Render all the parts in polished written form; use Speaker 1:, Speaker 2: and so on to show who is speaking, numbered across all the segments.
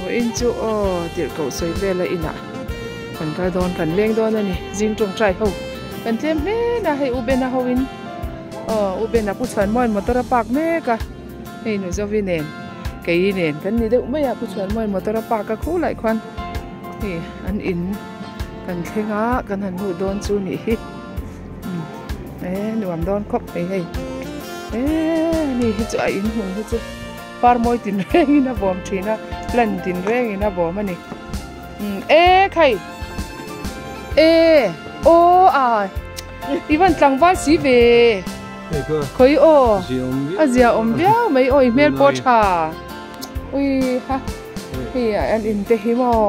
Speaker 1: Vawiin chu aw tirhkoh sawi vela inah kan kal dawn kan leng dawn a ni zing tawngtai ho kan tlem hle na hei U Bena ho in aw U Bena Pu Chhuanmuan motor a park mek a hei nu Zovi nen kei nen kan ni deuh mai a Pu Chhuanmuan motor a park a khulai khuan hei an in kan thleng a kan han hmuh dawn chu nih hi e nuam dawn khawp mai hei e ni hi chu a in hmun hi chu. Par mawi tin rengin a bawm thin a, plant tin rengin a bawm a ni. Umm e khai e aw a i van tlangval si ve khawi aw a zia awm viau mai aw i hmel pawh tha ui ha hei an in te hi maw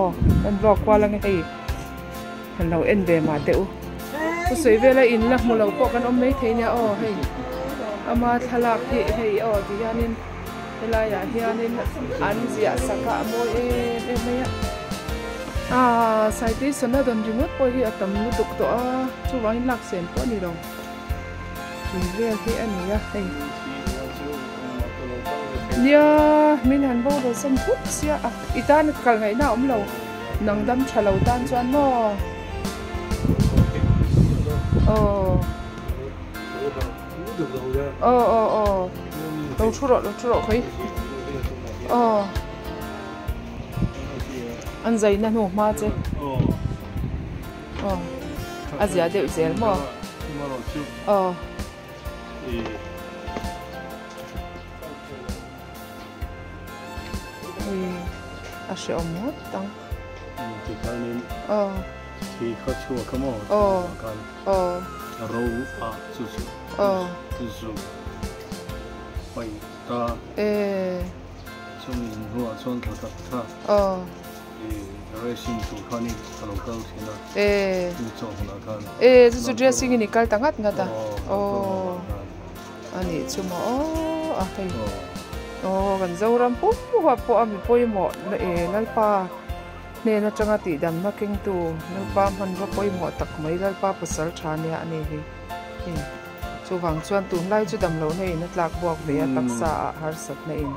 Speaker 1: an vlog kual ange hei han lo en ve mah teh u pu sawi vela in la hmu lo pawh kan awm mai thei nia aw hei ama thlalak hi hei aw ti hianin helaiah hianin an ziah sak a a mawi em em mai a aaa citation a dawn ringawt pawh hi a tam lutuk tawh a chuvangin lak sen pawh a ni lo tui vel hi a ni a hei nia min han boral san thut sia a i tan kal ngaihna a awm lo. Nang dam tha lo tan chuan maw? Aw. Aw aw aw. Lo thu rawh lo thu rawh khawi. Aw. An zai na hnu hma che. Aw. A zia deuh zel maw? Aw. Ui a hrehawm ngawt ang.
Speaker 2: Tikhanin
Speaker 1: aw
Speaker 2: thi kha chhuak a maw
Speaker 1: aw
Speaker 2: khan
Speaker 1: aw
Speaker 2: ro a chu chu
Speaker 1: aw
Speaker 2: zu paih ta
Speaker 1: e
Speaker 2: chumi hnuah chuan thla tak kha
Speaker 1: aw
Speaker 2: i dressing tur khanin ka lo kal thin a
Speaker 1: e
Speaker 2: chu chaw hunah khan
Speaker 1: e chu chu dressing in i kal ta ngat ngat a
Speaker 2: aw
Speaker 1: aw A nih chu maw aw a hei aw kan Zoram pum huap pawh a mi pawimawh na e Lalpa hnen atanga tihdamna kengtu Lalpa hmanrua pawimawh tak mai Lalpa pasal tha nia a ni hi hei chuvang chuan tunlai chu damlohna in a tlak buak ve a taksa ah harsatna in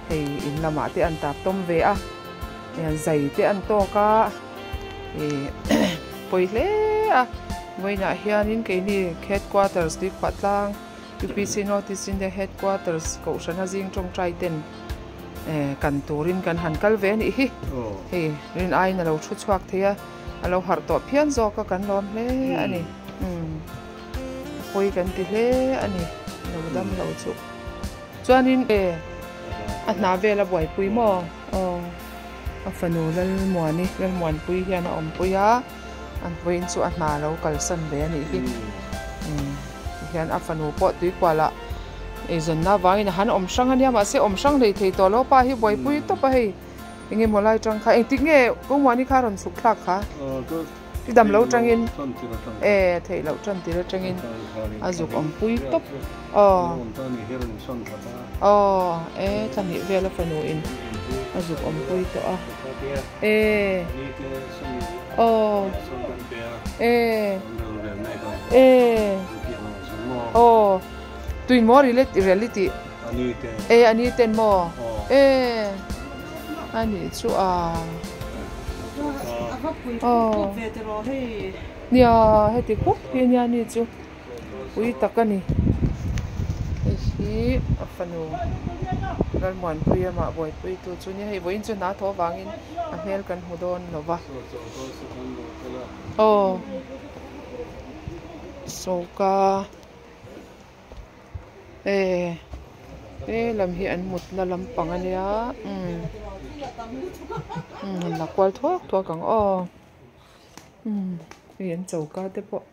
Speaker 1: hei in lamah te an tap tawm ve a zai te an tawk a ih pawi hle a vawiinah hianin keini headquarters tuikhuah tlang U_P_C North East India headquarters kohhrana zing tawngtai ten eh kan turin kan han kal ve a nih hi hei rin aiin a lo thu chhuak thei a a lo harh tawh phian zawk a kan lawm hle a ni umm a pawi kan ti hle a ni lo dam lo chu. Chuanin e a hna vel a buaipui maw? Aw a fanu Lalmuani, Lalmuanpui hian a awmpui a, an vawiin chu a hna lo kalsan ve a nih hi. Umm tihian a fanu pawh tuikualah eizawnna avangin a han awm hrang a nia mahse awm hrang hlei thei tawh lo pa hi buaipui tawp a hei eng emaw lai tang kha engtik nge Kawngmuani kha a rawn chhuk thlak kha? I dam lo tangin e theih loh tan tir atangin a zuk awmpui tawp aw aw e thla hnih vel a fanu in a zuk awmpui tawh a e aw e e aw tui maw reality e ani ten maw e. A nih chu a aw nia heti khup hi ania ni chu pui tak a ni hei hi a fanu Lalmuanpuia mah buaipui tu chu nia hei vawiin chu hna thaw avangin a hmel kan hmu dawn lo va aw choka. E he lam hi an mutna lampang a nia umm umm la kual thuak thuak ang aw umm hei an choka te pawh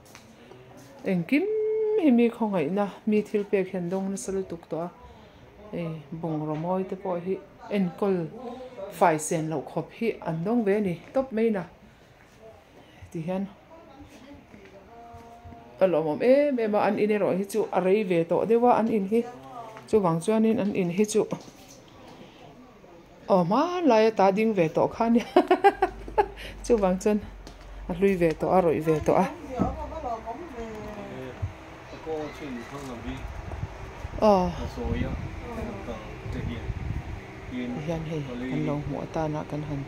Speaker 1: engkim hi mi khawngaihna mi thil pek hi an dawng nasa lutuk tawh a hei bungraw mawi te pawh hi enkawl fai sen loh khawp hi an dawng ve a ni tawp mai na. Ti hian a lawmawm em em a an in erawh hi chu a rei ve tawh deuh a an in hi chuvang chuanin an in hi chu aw hmanlai ata ding ve tawh kha ania chuvang chuan a hlui ve tawh a rawih ve tawh a. Aw. Ti hian hei kan lo hmuh atana kan han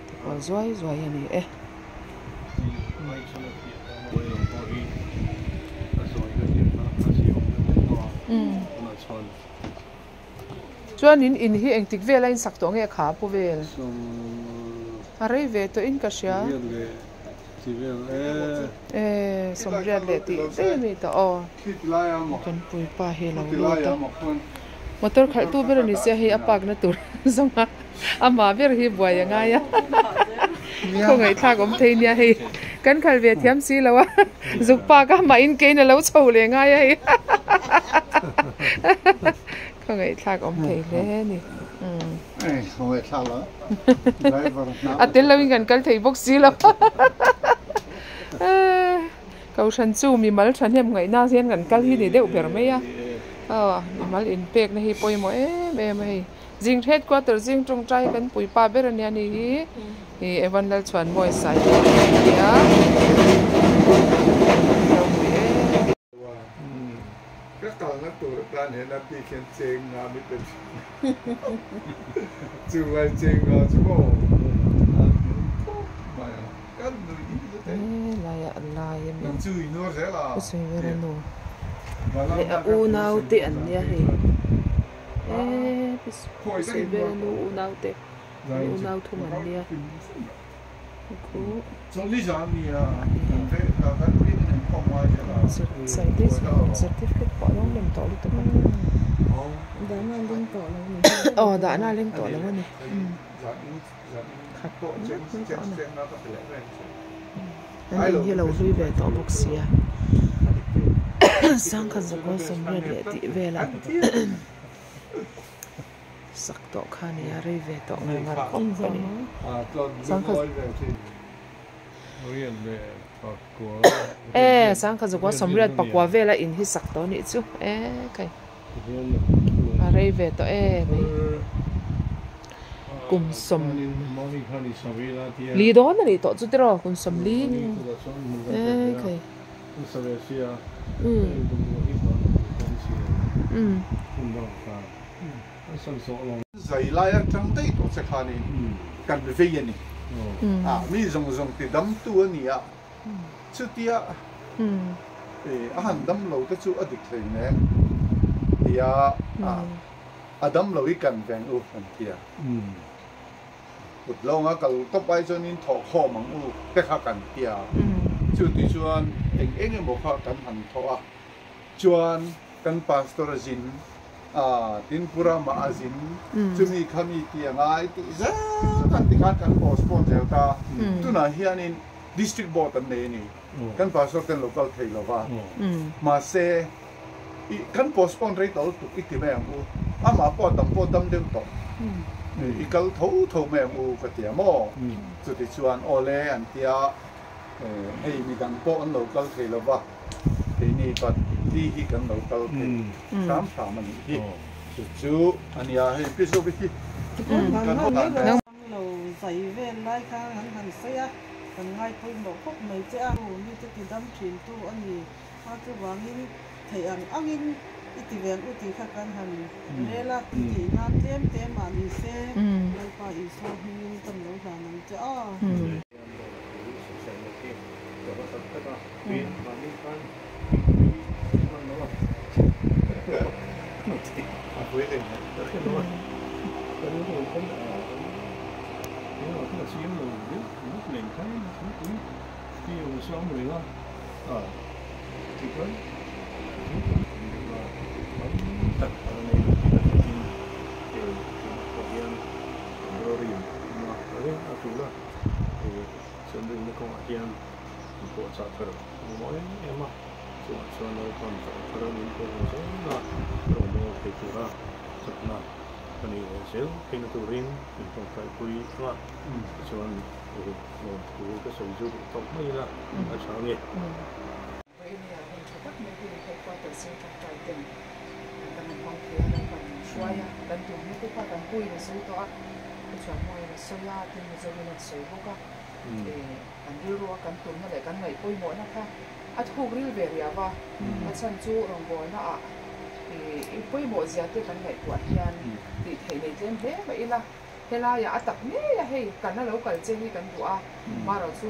Speaker 1: ti kual zuai zuai a ni e. Chuanin in hi engtik vela in sak tawh nge kha pu vel? A rei ve tawh in ka hria. E sawmriat leh tih daih a ni tawh aw. Kan puipa hi a lo lut a. Motor khalh tu ber a ni sia hei a park na tur zawng a amah ber hi buai a ngai a khawngaihthlak awm thei nia hei kan khalh ve thiam si lo a zuk park a mah in kein a lo chho leh ngai a hei khawngaihthlak awm thei hle a ni a tel lo in kan kal thei bawk si lo Kohhran chu mimal thahnem ngaihna hian kan kal hi ni deuh ber mai a, aw mimal inpekna hi pawimawh em em a hei. Zing headquarter zing tawngtai hi kan puipa ber a nia ni hi ih Evan Lalchhuanmawi sai te a nia lo pui em.
Speaker 3: Ka kalna tur atan hian a bik hian cheng nga mi pe thin chu vai cheng nga chu maw a hlim khawp mai a.
Speaker 1: Helaiah lai a mi Pu Sawiveranu leh a unau te an nia hei eee Pu Sawiveranu unau te an unau thum an nia Certificate pawh a lo lem tawh lutuk a aw dahna a leng tawh lo a ni. Khat ngawt mai tawh a ni. An in hi lo hlui ve tawh bawk sia. Sangkhat zakua sawmriat leh tih velah sak tawh kha a ni a, rei ve tawh ngar ngar khawp a ni. Sangkhat E sangkhat zakua sawmriat pakua vela in hi sak tawh a nih chu e kai. A rei ve tawh em mai. Kum sawm li dawn a nih tawh chu tiraw kum sawm li e khai umm.
Speaker 3: Zai lai atang daih tawh che khanin kan vei a ni. A mi zawng zawng ti damtu a ni a. Chutia a han dam lo te chu a dik hlei nen tia a dam lo i kan veng u an ti a. Kut lawnga kal tawp ai chuanin thawh khawm ang u te kha kan ti a. Chuti chuan eng eng emaw kha kan han thawh a. Chuan kan pastor a zin a, tin Pu Rama a zin, chumi kha mi ti a ngai tih zel khan tikhan kan postpone zel ta. Tunah hianin District Board an nei a ni. Kan pastor ten lo kal thei lova. Mahse, i kan postpone rei tawh lutuk i ti mai ang u. Amah pawh a dam pawh dam deuh tawh. I kal tho tho mai ang u ka ti a maw? Chutichuan awle an tia hei midang pawh an lo kal thei lova. Keini pat li hi kan lo kal thei hram hram a nih hi. Chu chu a nia hei pi Zovi hi kan haw dan
Speaker 4: te. Lo zai vel lai khan an han sawi a, kan ngai pawimawh khawp mai che a. Mite ti dam thin tu a ni a, chuvangin theih ang angin i ti ve ang u tih kha kan han rel a, i tih nan tlem te mah ni se Lalpa Isua hmingin kan lo hlan ang che a.
Speaker 2: Chuan kawngah hian an puahchah thar mamawh em em a, chungah chuan Lalpan chak thar min pe ve zel a, rawngbawl thei tura chakna ka nei leh zel theihna turin min tawngtaipui ang a, tichuan lawmthu ka sawi zu duh tawp mai ila a tha a ni.
Speaker 1: Vawinia hun tha tak mai hi headquarter zing tawngtai ten kan han hmang thei a, Lalpan min hruai a, kan tumna te kha kan puiin a zui tawh a, Thuchhuah hmawin a sawi a, tin Mizoin an sawi bawk a. Kan rilru a kan tumna leh kan ngaih pawimawhna kha a thuk ril ve riau a, a chhan chu rawngbawlna ah I pawimawh zia te kan ngaihtuah hian tih theih nei tlem hle mai ila, helaiah a tak ngei a hei kan a lo kal che hi kan duh a, marawh chu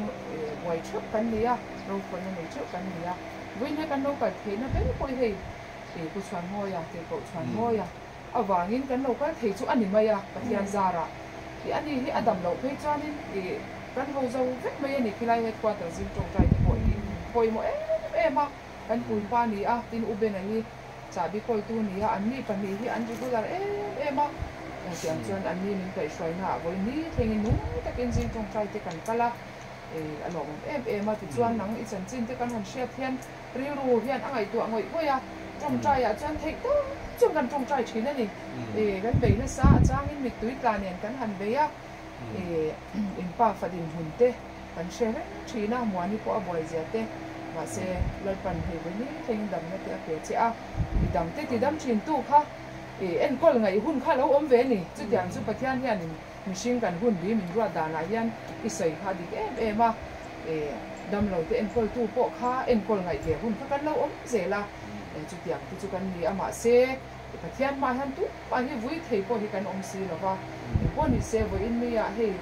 Speaker 1: buai theuh kan ni a, ropuina nei theuh kan ni a, vawiin he kan lo kal theihna ber pawh hi hei Pu Chhuanmawia, Tirhkoh Chhuanmawia avangin kan lo kal thei chu a ni mai a, Pathian zarah i ani hi a dam loh phei chuanin i kan ho zo vek mai a ni, khilai headquarter zing tawngtai te pawh hi pawimawh em em a. Kan puipa ni a, tin U Bena hi chahbi kawltu ni a, anni pahnih hi an regular em em a, tiang chuan anni min kaihhruaina ah vawi ni thlengin nung takin zing tawngtai te kan kal a, a lawmawm em em a, tichuan nang i chanchin te kan han hriat hian rilru hian a ngaihtuah ngawih ngawih a, tawngtai ah chuan theih tawp chuan kan tawngtai thin a ni, kan bei nasa a changin mittui tla nen kan han bei a, in pa fa dinhmun te. Kan hre reng thin a, Muani pawh a buai zia te, mahse Lalpan hei vawi ni thlengin damna te a pe che a, mi dangte ti dam thin tu kha i enkawl ngaih hun kha lo awm ve a ni. Chutiang chu Pathian hianin mihring kan hun bi min ruat danah hian i sawi kha a dik em em a, i damlo te enkawl tu pawh kha enkawl ngaih ve hun kha kan lo awm zel a, chutiang te chu kan ni a, mahse Pathian hmah hian tumah hi vui thei pawh hi kan awm si lo va, engpawh ni se vawiin meiah hei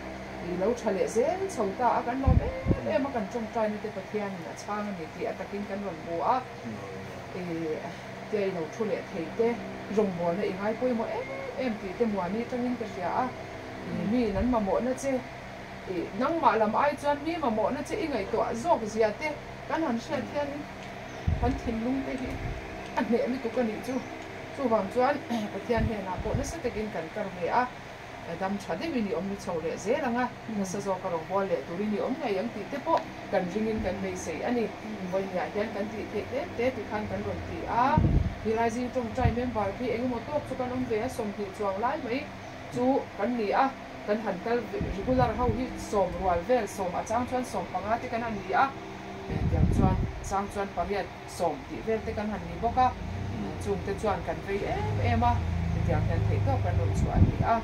Speaker 1: I lo tha leh zel chho ta a, kan lawm em em a, kan tawngtaina te Pathianin a chhang a ni tih a takin kan rawn hmu a, i tia i lo thu leh thei te, rawngbawlna i ngai pawimawh em em tih te muani atangin ka hria a, i mi in an mamawhna che, i nangmah lam ai chuan mi mamawhna che i ngaihtuah zawk zia te kan han hriat hianin kan thinlung te hi a hneh lutuk a nih chu, chuvang chuan Pathian hnenah pawh nasa takin kan kar ve a. Dam tha deuhin i awm ni chho leh zel ang a, nasa zawka rawn bual leh turin i awm ngei ang tih te pawh kan ringin kan beisei a ni. Vawiinah hian kan tih theih tlem te ti khan kan rawn ti a, Hilai zing tawngtai member khi engemaw tawk chu kan awm ve a, 20 chuang lai mai chu kan ni a, kan han kal regular ho hi sawm rual vel, sawm a chang chuan sawm panga te kan han ni a, tiang chuan chang chuan pariat sawm tih vel te kan han ni bawk a, chung te chuan kan vei em em a, hetiang hian theih tawk kan rawn chhuah a ni a,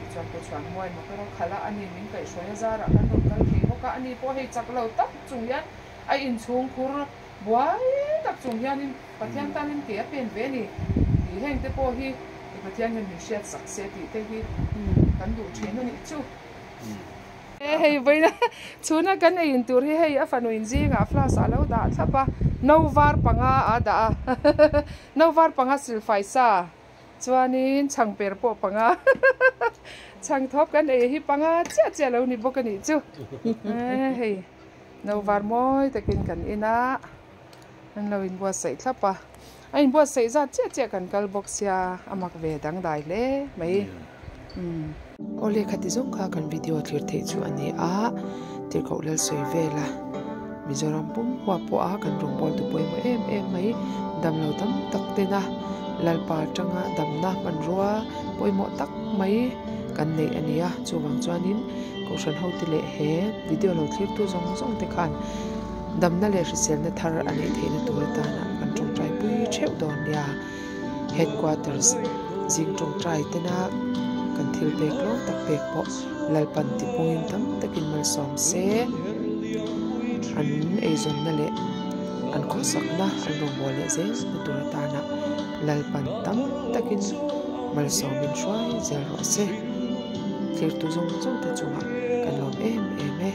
Speaker 1: tichuan pawh chuan muai motor a khalh a, ani min kaihhruai a zarah kan rawn kal thei bawk a, ani pawh hei chak lo tak chung hian a inchhung khur buai tak chung hianin Pathian tanin ke a pen ve a ni tih heng te pawh hi Pathian hian min hriat sak se tih te hi kan duh thin a nih chu. Hei vawiin chhuna kan ei in tur hi hei a fanu in zingah flask ah a lo dah thlap a, no var panga a dah a, no var panga silfai sa chuanin chhang per pawh panga chhang thawp kan ei hi panga chiah chiah lo ni bawk a nih chu, hei no var mawi takin kan in a, an lo inbuatsaih thlap a, a inbuatsaih zat chiah chiah kan kal bawk sia a mak ve dangdai hle mai. Awle khati zawng kha kan video thlir theih chu a ni a, tirhkoh lal sawi vela Mizoram pum huap pawh a kan rawngbawltu pawimawh em em mai damlo tam tak tena Lalpa atanga damna hmanrua pawimawh tak mai kan neih a ni a, chuvang chuanin Kohhran hote leh he video lo thlirtu zawng zawng te khan damna leh hriselna thar a neih theihna tur atana kan tawngtai pui theuh dawn nia. Headquarters zing tawngtai tena kan thil pek lawm tak pek pawh Lalpan tipungin tam takin malsawm se an eizawnna leh an khawsakna an rawngbâwl leh zel na tur atana Lalpan tam takin malsawmin hruai zel rawh se. Thirtu zawng zawng te chungah kan lawm em em e.